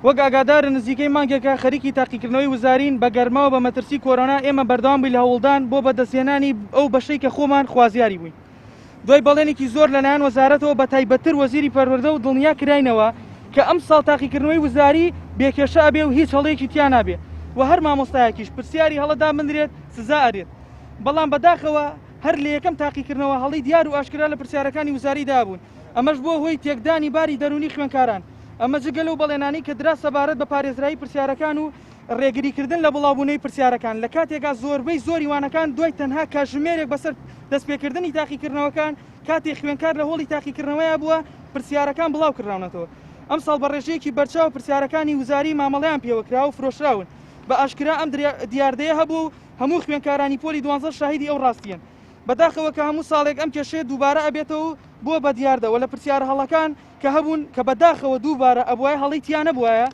وەک ئاگادارن نزیکەی مانگێکە خەریکی تاقیکردنەوەی وزارین، بە گەرما و بە مەترسی کۆرۆنا ئێمە بەردەوام بووین لە هەوڵدان بۆ بەدەستهێنانی ئەو بەشەی کە خۆمان خوازیاری بووین. دوای بەڵێنێکی زۆر لەلایەن وەزارەتەوە بە تایبەتتر وەزیری پەروەردە و دڵنیا کراینەوە کە ئەمساڵ تاقیکردنەوەی وزاری بێ کێشە ئەبێ و هیچ هەڵەیەکی تیا نابێ و هەر مامۆستایەکیش پرسیاری هەڵە دابنرێت سزا ئەرێت بەڵام بەداخەوە هەر لە یەکەم تاقیکردنەوە هەڵەی دیار و ئاشکرا لە پرسیارەکانی وزاری دابوون ئەمەش بووە هۆی تێکدانی باری دەروونی خوێنکاران ئەمە جگە لەو بەڵێنانەی کە درا سەبارەت بە پارێزرایی پرسیارەکان و ڕێگریکردن لە بڵاوبوونەوەی پرسیارەکان، لە کاتێکا زۆربەی زۆری وانەکان دوای تەنها کاتژمێرێک بەسەر دەستپێکردنی تاقیکردنەوەکان، کاتێک خوێندکار لە هۆڵی تاقیکردنەوەیا بووە، پرسیارەکان بڵاوکراونەتەوە. ئەمساڵ بە ڕێژەیەکی بەرچاو پرسیارەکانی وزاری مامەڵەیان پێوەکراوە و فرۆشراون. بە ئاشکرا ئەم دیاردەیە هەبووە و هەموو خوێندکارانی پۆلی دوانزە شاهیدی ئەو ڕاستییەن. بەداخەوە کە هەموو ساڵێک ئەم کێشەیە دووبارە ئەبێتەوە و بووە بە دیاردە و لە پرسیارە هەڵەکان کە هەبوون کە بەداخەوە دووبارە ئەبوایە هەڵەی تیا نەبوایە،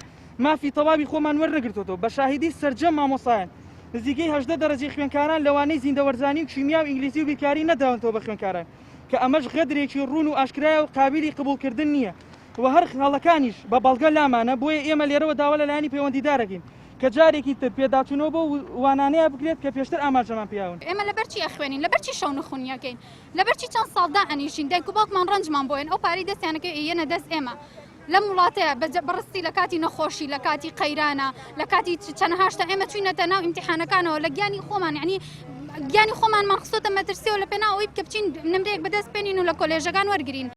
مافی تەواوی خۆمان وەرنەگرتۆتەوە بە شاهیدی سەرجەم مامۆستایان نزیکەی 18 دەرەجەی خوێندکاران لەوانەی زیندەوەرزانی و کیمیا و ئینگلیزی و بیرکاری نەداونەتەوە بە خوێندکاران کە ئەمەش غەدرێکی ڕوون و ئاشکرایە و قابیلی قبوڵکردن نییە و هەر هەڵەکانیش بە بەڵگە لامانە بۆیە ئێمە لێرەوە داوا لە لایەنی پەیوەندیدارەکەین کە جارێکی تر پێداچوونەوە بۆ وانانەیە بکرێت کە پێشتر ئاماژەمان پێیاون. ئێمە لەبەر چی ئەخوێنین؟ لەبەر چی شەونخونی ئەکەین؟ لەبەر چی چەند ساڵ دائەنیشین؟ دایک و باوکمان ڕەنجمان بۆ ئەیەن، ئەو پارەی دەستیان ئەکەوێ ئەیەنە دەست ئێمە. لەم وڵاتەیە بەڕستی لە کاتی نەخۆشی لە کاتی قەیرانە لە کاتی چەنەها شتە ئێمە چوینەتە ناو ئیمتیحانەکانەوە لە گیانی خۆمان یعنی گیانی خۆمانمان خستۆتە مەترسیەوە لە پێناو ئەوەی کە بچین نمرەیەک بەدەست بێنین و لە کۆلێژەکان وەرگین.